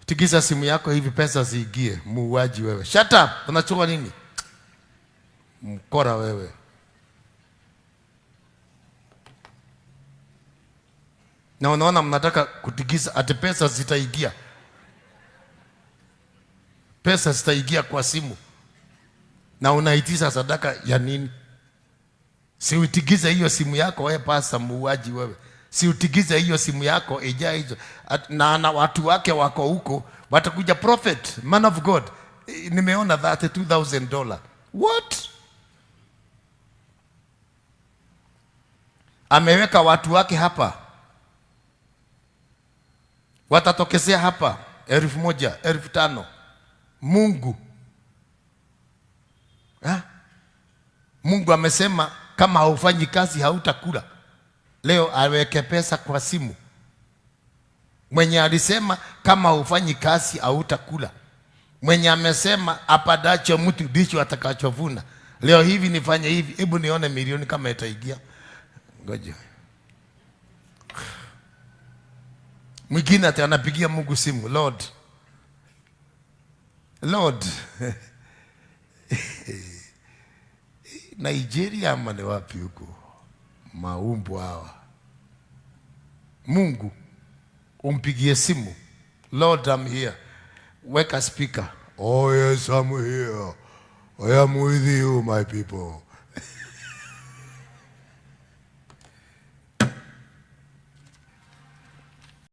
Tikisa simu yako hivi pesa ziingie. Muuaji wewe. Shut up. Unachukua nini? Mkora wewe. Na unaona mnataka kutikisa ati pesa zitaingia. Pesa zitaingia kwa simu. Na unaitisha sadaka ya nini? Si utigize hiyo simu yako wewe, pasa muuaji wewe. Si utigize hiyo simu yako ijaa hizo. Na watu wake wako huko watakuja, prophet, man of God, nimeona $32,000. What? Ameweka watu wake hapa, watatokezea hapa 1,000, 5,000. Mungu. Ha? Mungu amesema kama haufanyi kazi hautakula. Leo aweke pesa kwa simu. Mwenye alisema kama haufanyi kazi hautakula. Mwenye amesema apadacho mtu ndicho atakachovuna. Leo hivi nifanye hivi, hebu nione milioni kama itaingia. Ngoja. Mwingine ati anapigia Mungu simu, Lord. Lord. Nigeria ama ni wapi huko? Maumbo hawa. Mungu umpigie simu. Lord, I'm here. Weka speaker. Oh yes, I'm here. I am with you, my people.